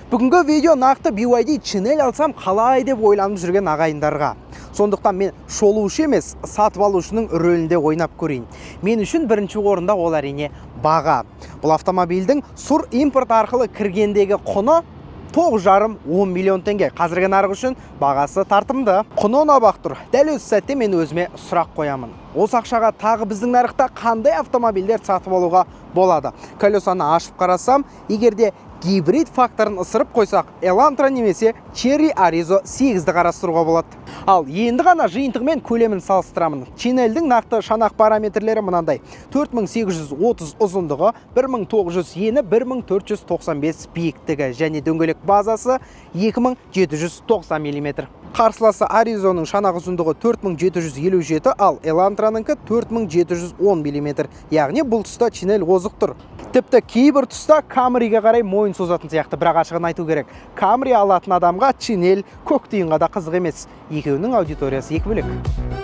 Бүгінгі видео нақты BYD Шинель алсам қалай деп ойланып жүрген ағайындарға. Сондықтан мен шолушы емес, сатып алушының рөлінде ойнап көрейін. Мен үшін бірінші орында ол, әрине, баға. Бұл автомобильдің сұр импорт арқылы кіргендегі құны 9,5-10 миллион теңге. Қазіргі нарық үшін бағасы тартымды. Құны ұнап ақ тұр. Дәл осы сәтте мен өзіме сұрақ қоямын. Осы ақшаға тағы біздің нарықта қандай автомобильдер сатып алуға болады? Колесаны ашып қарасам, егер де гибрид факторын ысырып қойсақ, Элантра немесе Chery Arrizo 8-ді қарастыруға болады. Ал енді ғана жиынтығымен көлемін салыстырамын. Шинельдің нақты шанақ параметрлері мынандай: 4830 ұзындығы, 1900 ені, 1495 биіктігі және дөңгелек базасы 2790 мм. Қарсыласы Аризоның шанақ ұзындығы 4757, ал Элантраныкі 4710 мм. Яғни бұл тұста Шинель озық тұр. Тіпті кейбір тұста Камриге қарай мойын созатын сияқты, бірақ ашығын айту керек. Камри алатын адамға Шинель көк тиынға да қызық емес. Екеуінің аудиториясы екі бөлек.